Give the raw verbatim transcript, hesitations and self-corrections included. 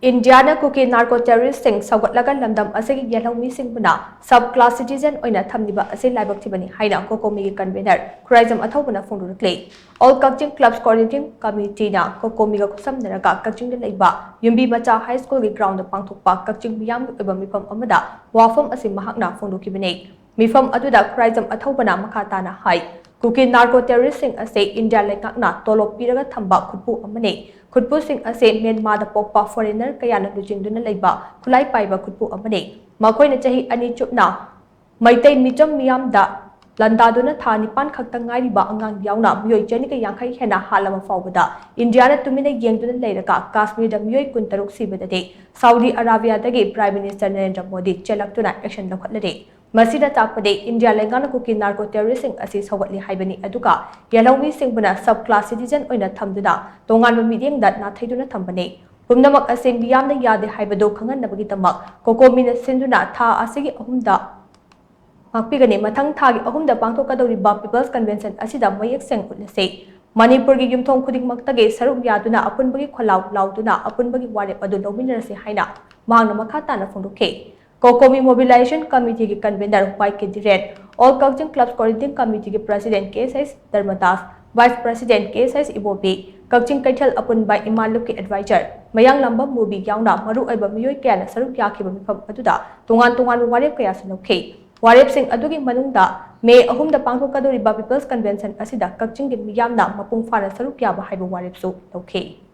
ꯏꯟꯗꯤꯌꯥꯅ ꯀꯨꯀꯤ narco ꯇꯦꯔꯣꯔꯤꯁꯁꯤꯡ ꯁꯧꯒꯠꯂꯒ ꯂꯝꯗꯝ ꯑꯁꯤꯒꯤ ꯌꯦꯜꯍꯧꯃꯤꯁꯤꯡꯕꯨꯅ sub class citizen ꯑꯣꯏꯅ ꯊꯝꯂꯤꯕ ꯑꯁꯤ ꯂꯥꯏꯕꯛ ꯊꯤꯕꯅꯤ ꯍꯥꯏꯅ ꯀꯣꯀꯣꯃꯤꯒꯤ ꯀꯟꯚꯦꯅꯔ ꯈꯨꯔꯥꯏꯖꯝ ꯑꯊꯧꯕꯅ ꯐꯣꯡꯗꯣꯔꯛꯂꯤ꯫ ꯑꯣꯜ ꯀꯛꯆꯤꯡ ꯀ꯭ꯂꯕꯁ ꯀꯣꯑꯣꯔꯗꯤꯅꯦꯇꯤꯡ ꯀꯃꯤꯇꯤꯅ ꯀꯣꯀꯣꯃꯤꯒ ꯈꯨꯠꯁꯝꯅꯔꯒ ꯀꯛꯆꯤꯡꯗ ꯂꯩꯕ ꯌꯨꯝꯕꯤ ꯃꯆꯥ ꯍꯥꯏ ꯁ꯭ꯀꯨꯜꯒꯤ ꯒ꯭ꯔꯥꯎꯟꯗ ꯄꯥꯡꯊꯣꯛꯄ ꯀꯛꯆꯤꯡ ꯃꯤꯌꯥꯝꯒꯤ ꯑꯣꯏꯕ ꯃꯤꯐꯝ ꯑꯃꯗ ꯋꯥꯐꯝ ꯑꯁꯤ ꯃꯍꯥꯛꯅ ꯐꯣꯡꯗꯣꯛꯈꯤꯕꯅꯤ꯫ ꯃꯤꯐꯝ ꯑꯗꯨꯗ ꯈꯨꯔꯥꯏꯖꯝ ꯑꯊꯧꯕꯅ ꯃꯈꯥ ꯇꯥꯅ ꯍꯥꯏ, ꯀꯨꯀꯤ ꯅꯥꯔꯀꯣ ꯇꯦꯔꯣꯔꯤꯁꯁꯤꯡ ꯑꯁꯤ ꯏꯟꯗꯤꯌꯥ ꯂꯩꯉꯥꯛꯅ ꯇꯣꯂꯣꯞ ꯄꯤꯔꯒ ꯊꯝꯕ ꯈꯨꯠꯄꯨ ꯑꯃꯅꯤ꯫ ꯈꯨꯠꯄꯨꯁꯤꯡ ꯑꯁꯤ ꯃ꯭ꯌꯥꯟꯃꯥꯔꯗ ꯄꯣꯛꯄ ꯐꯣꯔꯦꯅꯔ ꯀꯌꯥꯅ ꯂꯨꯆꯤꯡꯗꯨꯅ ꯂꯩꯕ ꯈꯨꯠꯂꯥꯏ ꯄꯥꯏꯕ ꯈꯨꯠꯄꯨ ꯑꯃꯅꯤ꯫ ꯃꯈꯣꯏꯅ ꯆꯍꯤ ꯑꯅꯤ ꯆꯨꯞꯅ ꯃꯩꯇꯩ ꯃꯤꯆꯝ ꯃꯤꯌꯥꯝꯗ ꯂꯥꯟꯗꯥꯗꯨꯅ ꯊꯥ ꯅꯤꯄꯥꯟ ꯈꯛꯇ ꯉꯥꯏꯔꯤꯕ ꯑꯉꯥꯡ ꯌꯥꯎꯅ ꯃꯤꯑꯣꯏ ꯆꯅꯤꯒ ꯌꯥꯡꯈꯩ ꯍꯦꯟꯅ ꯍꯥꯠꯂꯕ ꯐꯥꯎꯕꯗ ꯏꯟꯗꯤꯌꯥꯅ ꯇꯨꯃꯤꯟꯅ ꯌꯦꯡꯗꯨꯅ ꯂꯩꯔꯒ ꯀꯥꯁꯃꯤꯔꯗ ꯃꯤꯑꯣꯏ ꯀꯨꯟꯇꯔꯨꯛ ꯁꯤꯕꯗꯗꯤ ꯁꯥꯎꯗꯤ ꯑꯔꯥꯕꯤꯌꯥꯗꯒꯤ ꯄ꯭ꯔꯥꯏꯝ ꯃꯤꯅꯤꯁꯇꯔ ꯅꯔꯦꯟꯗ꯭ꯔ ꯃꯣꯗꯤ ꯆꯦꯜꯂꯛꯇꯨꯅ ꯑꯦꯛꯁꯟ ꯂꯧꯈꯠꯂꯔꯤ꯫ ꯃꯁꯤꯅ ꯇꯥꯛꯄꯗꯤ ꯏꯟꯗꯤꯌꯥ ꯂꯩꯉꯥꯛꯅ ꯀꯨꯀꯤ ꯅꯥꯔꯀꯣ ꯇꯦꯔꯣꯔꯤꯁꯁꯤꯡ ꯑꯁꯤ ꯁꯧꯒꯠꯂꯤ ꯍꯥꯏꯕꯅꯤ, ꯑꯗꯨꯒ ꯌꯦꯜꯍꯧꯃꯤꯁꯤꯡꯕꯨꯅ ꯁꯕ ꯀ꯭ꯂꯥꯁ ꯁꯤꯇꯤꯖꯦꯟ ꯑꯣꯏꯅ ꯊꯝꯗꯨꯅ ꯇꯣꯉꯥꯟꯕ ꯃꯤꯠꯌꯦꯡꯗ ꯅꯥꯊꯩꯗꯨꯅ ꯊꯝꯕꯅꯤ꯫ ꯄꯨꯝꯅꯃꯛ ꯑꯁꯤ ꯃꯤꯌꯥꯝꯅ ꯌꯥꯗꯦ ꯍꯥꯏꯕꯗꯨ ꯈꯪꯍꯟꯅꯕꯒꯤꯗꯃꯛ ꯀꯣꯀꯣꯃꯤꯅ ꯁꯤꯟꯗꯨꯅ ꯊꯥ ꯑꯁꯤꯒꯤ ꯑꯍꯨꯝꯗ ꯉꯥꯛꯄꯤꯒꯅꯤ꯫ ꯃꯊꯪ ꯊꯥꯒꯤ ꯑꯍꯨꯝꯗ ꯄꯥꯡꯊꯣꯛꯀꯗꯧꯔꯤꯕ ꯄꯤꯄꯜꯁ ꯀꯟꯚꯦꯟꯁꯟ ꯑꯁꯤꯗ ꯃꯌꯦꯛ ꯁꯦꯡ ꯎꯠꯂꯁꯤ꯫ ꯃꯅꯤꯄꯨꯔꯒꯤ ꯌꯨꯝꯊꯣꯡ ꯈꯨꯗꯤꯡꯃꯛꯇꯒꯤ ꯁꯔꯨꯛ ꯌꯥꯗꯨꯅ ꯑꯄꯨꯟꯕꯒꯤ ꯈꯣꯜꯂꯥꯎ ꯂꯥꯎꯗꯨꯅ ꯑꯄꯨꯟꯕꯒꯤ ꯋꯥꯔꯦꯞ ꯑꯗꯨ ꯂꯧꯃꯤꯟꯅꯔꯁꯤ ꯍꯥꯏꯅ ꯃꯍꯥꯛꯅ ꯃꯈꯥ ꯇꯥꯅ ꯐꯣꯡꯗꯣꯛꯈꯤ꯫ ꯀꯣꯀꯣꯃꯤ ꯃꯣꯕꯤꯂꯥꯏꯖꯦꯁꯟ ꯀꯃꯤꯇꯤꯒꯤ ꯀꯟꯚꯦꯅꯔ ꯋꯥꯏ ꯀꯦ ꯙꯤꯔꯦꯟ, ꯑꯣꯜ ꯀꯛꯆꯤꯡ ꯀ꯭ꯂꯕ ꯀꯣꯑꯣꯔꯗꯤꯅꯦꯇꯤꯡ ꯀꯃꯤꯇꯤꯒꯤ ꯄ꯭ꯔꯁꯤꯗꯦꯟ ꯀꯦ ꯑꯦꯁ ꯑꯩꯆ ꯙꯔꯃꯗꯥꯁ, ꯚꯥꯏꯁ ꯄ꯭ꯔꯁꯤꯗꯦꯟ ꯀꯦ ꯑꯦꯁ ꯑꯩꯆ ꯏꯕꯣꯕꯤ, ꯀꯛꯆꯤꯡ ꯀꯩꯊꯦꯜ ꯑꯄꯨꯟꯕ ꯏꯃꯥ ꯂꯨꯞꯀꯤ ꯑꯦꯗꯚꯥꯏꯖꯔ ꯃꯌꯥꯡꯂꯝꯕꯝ ꯃꯨꯕꯤ ꯌꯥꯎꯅ ꯃꯔꯨꯑꯣꯏꯕ ꯃꯤꯑꯣꯏ ꯀꯌꯥꯅ ꯁꯔꯨꯛ ꯌꯥꯈꯤꯕ ꯃꯤꯐꯝ ꯑꯗꯨꯗ ꯇꯣꯉꯥꯟ ꯇꯣꯉꯥꯟꯕ ꯋꯥꯔꯦꯞ ꯀꯌꯥꯁꯨ ꯂꯧꯈꯤ꯫ ꯋꯥꯔꯦꯞꯁꯤꯡ ꯑꯗꯨꯒꯤ ꯃꯅꯨꯡꯗ ꯃꯦ ꯑꯍꯨꯝꯗ ꯄꯥꯡꯊꯣꯛꯀꯗꯧꯔꯤꯕ ꯄꯤꯄꯜꯁ ꯀꯟꯚꯦꯟꯁꯟ ꯑꯁꯤꯗ ꯀꯛꯆꯤꯡꯒꯤ ꯃꯤꯌꯥꯝꯅ ꯃꯄꯨꯡ ꯐꯥꯅ ꯁꯔꯨꯛ ꯌꯥꯕ ꯍꯥꯏꯕ ꯋꯥꯔꯦꯞꯁꯨ ꯂꯧꯈꯤ꯫